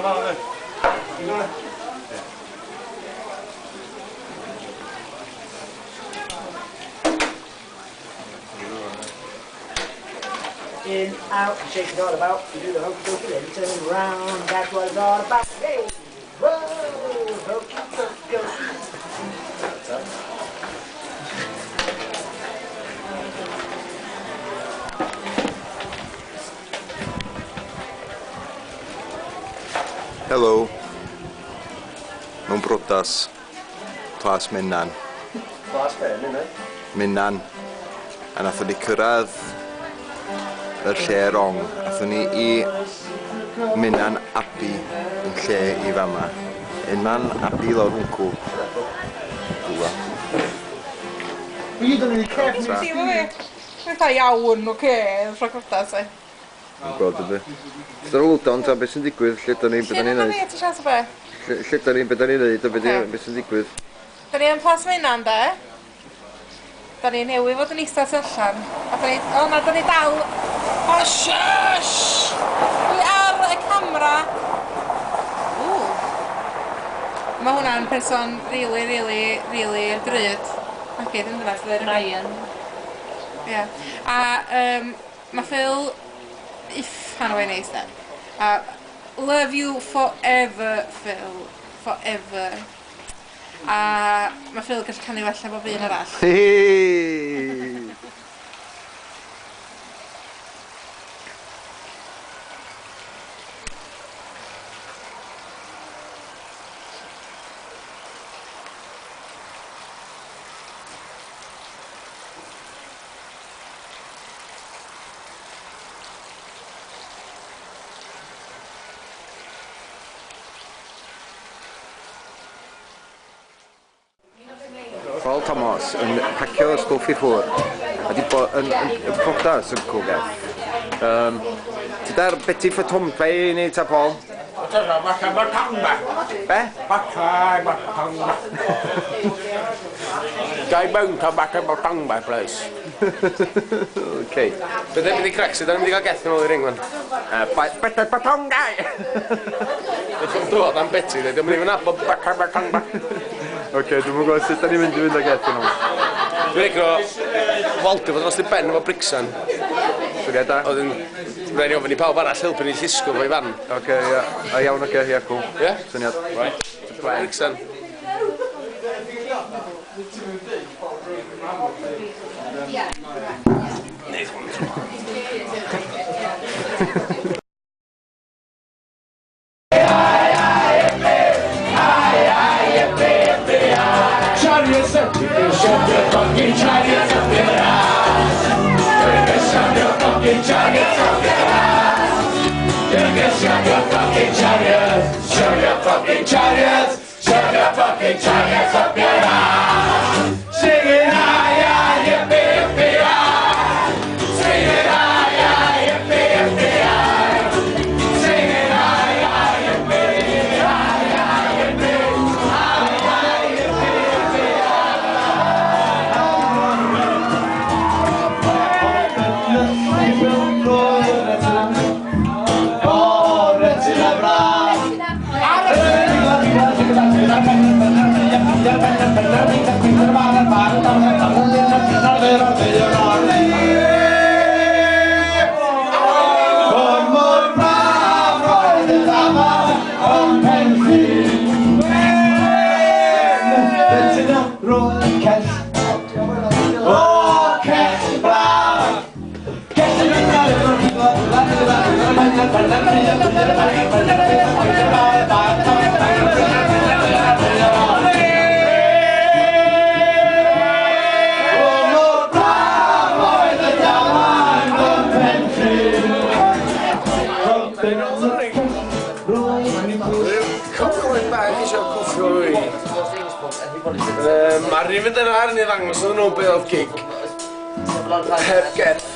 In, out, shake it all about. You do the hokey pokey, then you turn round. That's what it's all about. Hey, whoa, hokey pokey. Hello. Mewn brodas. Plas Mennan. Plas be? Mennan? Mennan. A nathon ni cyrraedd yr lle wrong. Athon ni i Mennan Abbey yn lle i fama. Mennan Abbey lawr hwncw. Dwa. Fatha iawn, oce, rhaid brodas e. Dwi'n gweld ydy. Ti'n lowdown ta beth sy'n digwydd, lle da ni, beth da ni'n neud? Lle da ni, ti'n siarad o be? Lle da ni, beth da ni'n neud, a beth sy'n digwydd? Da ni yn Plas Mennan, de. Da ni newydd fod yn eistedd tu allan. A da ni, o na, da ni dal... O, shush! Dwi ar y camera. Ww. Mae hwnna'n person really, really, really drud. Oce, ddim dyna sydd. Ryan. Ie. A mae Phil uffan o neis de. A love you forever, Phil. Forever. A mae Phil gallu canu well na bob un arall. Hei! Paul Thomas yn pacio stwff i ffwrdd a di bod yn prodas yn cwgell. Ti dar Betty for Tompe i ni ta Paul? Be? Gai mewn ta Batangba, please. Okay. Beth yw'n mynd i crac sydd yn mynd i gael geth yn ôl i'r ring fan? Betty Batongai! Beth yn dod am Betty, dweud, dwi'n mynd i fyna Batangba. Oce, dwi'n gwybod sut da ni'n mynd i fynd ag geth yn ôl. Dwi'n egro waldio fo dros i ben efo bricsan. Syniad da. Oedd yn rhaid ni ofyn i pawb arall helpu ni llusgo fo i fan. Oce, ia. A iawn, oce, ia, cool. Ie? Syniad. Right. Bricsan. Neud hwn tro. Mae'r rhif yn dyna ar ni ddangos oedd nhw'n beth oedd gig heb geth.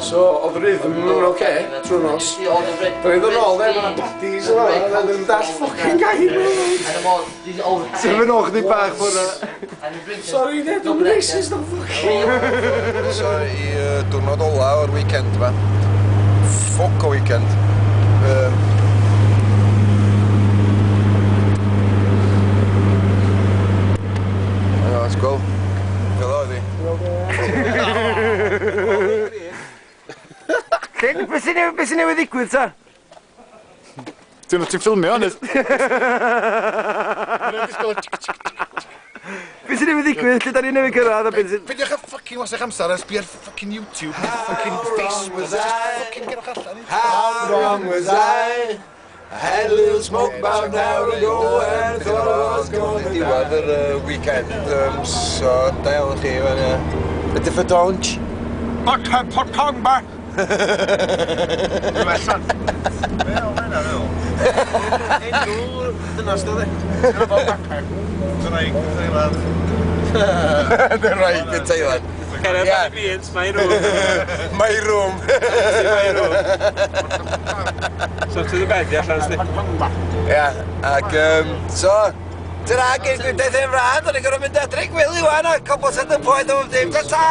So oedd rhythm yn oce trwy nos. Da ni ddod nôl de, mae'na paddies yma, a ddim dall ffocin gair. Ti'n mynd o'ch di bach ffwrdd. Sorry de, dwi'n racist am ffocin. So i diwrnod ola o'r weekend yma. Ffwc o weekend. Beth sy'n newydd ddigwydd ta? Ti'n ffilmio, neu? Beth sy'n newydd ddigwydd? Lle da ni newydd gyrraedd a beth sy'n... Peidiwch â fucking wastio'ch amser a sbio ar fucking YouTube, neu fucking Facebook, just fucking gerwch allan. How wrong was I? I had a little smoke about an hour ago and thought I was gonna die. Diwedd yr weekend, so da iawn chi fan yna. Bit of a donch. Potong ba! The right in Thailand. Yeah. It's my room. My room. My room. So to the bed, yeah, allan sti. Ia, ac so, dyna gyd dwi'n deud yn rhan, o'n i'n gorfod mynd adre i gwely wan a cobl set y poen o'n dim. Ta-ta!